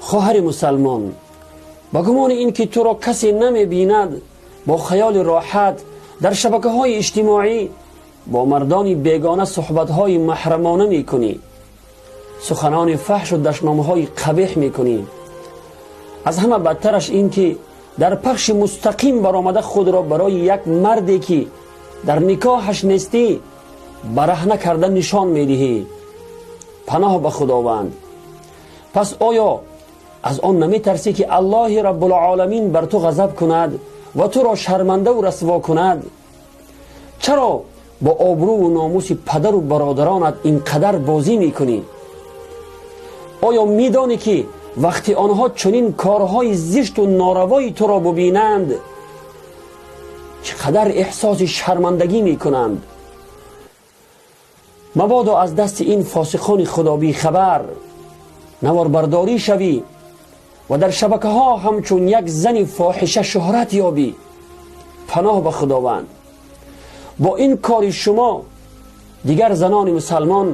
Хоҳари мусалмон, ба гумони ин ки туро касе намебинад, бо хаёли роҳат дар шабакаҳои иҷтимоӣ бо мардони бегона суҳбатҳои маҳрамона мекунӣ, суханони фаҳшу дашномҳои қабеҳ мекунӣ. Аз ҳама бадтараш ин ки дар пахши мустақим баромада худро барои як марде ки дар никоҳаш нестӣ бараҳна карда нишон медиҳӣ. Паноҳ ба Худованд. Пас оё аз он наметарсӣ, ки Аллоҳи Раббулоламин бар ту ғазаб кунад ва туро шармандаву расво кунад? Чаро бо обрӯву номуси падару бародаронат ин қадар бозӣ мекунӣ? Оё медонӣ, ки вақте онҳо чунин корҳои зишту норавои туро бубинанд, чӣ қадар эҳсоси шармандагӣ мекунанд? Мабодо аз дасти ин фосиқони худобихабар наворбардорӣ шавӣ ва дар шабакаҳо ҳамчун як зани фоҳиша шӯҳрат ёбӣ. Паноҳ ба Худованд. Бо ин кори шумо дигар занони мусалмон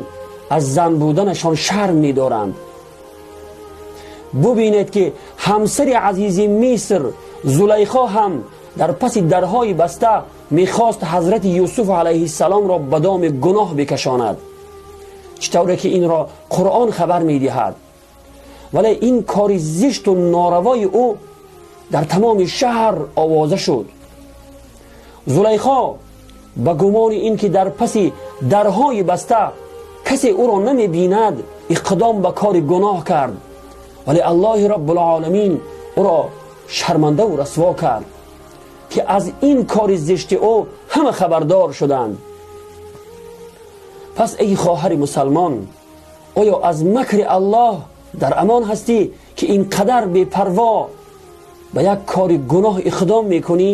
аз зан буданашон шарм медоранд. Бубинед, ки ҳамсари азизи Миср Зулайхо ҳам дар паси дарҳои баста мехост ҳазрати Юсуф алайҳиссаломро ба доми гуноҳ бикашонад, чӣ тавре ки инро Қуръон хабар медиҳад. Вале ин кори зишту норавои ӯ дар тамоми шаҳр овоза шуд. Зулайхо ба гумони ин ки дар паси дарҳои баста касе ӯро намебинад, иқдом ба кори гуноҳ кард, вале Аллоҳи Раббулоламин ӯро шармандаву расво кард, ки аз ин кори зишти ӯ ҳама хабардор шуданд. Пас эй хоҳари мусалмон, оё аз макри Аллоҳ дар амон ҳастӣ, ки ин қадар бепарво ба як кори гуноҳ иқдом мекунӣ?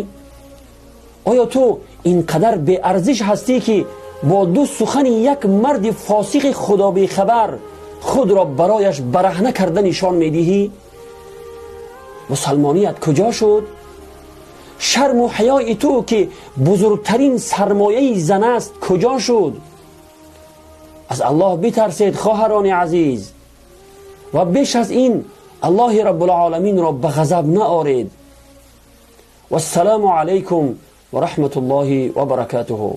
Оё ту ин қадар беарзиш ҳастӣ, ки бо ду сухани як марди фосиқи худобехабар худро барояш бараҳна карда нишон медиҳӣ? Мусалмоният куҷо шуд? Шарму ҳаёи ту, ки бузургтарин сармояи зан аст, куҷо шуд? Аз Аллоҳ битарсед, хоҳарони азиз, ва беш аз ин Аллоҳи Раббулоламинро ба ғазаб наоред. Вассалому алайкум ва раҳматуллоҳи ва баракатуҳу.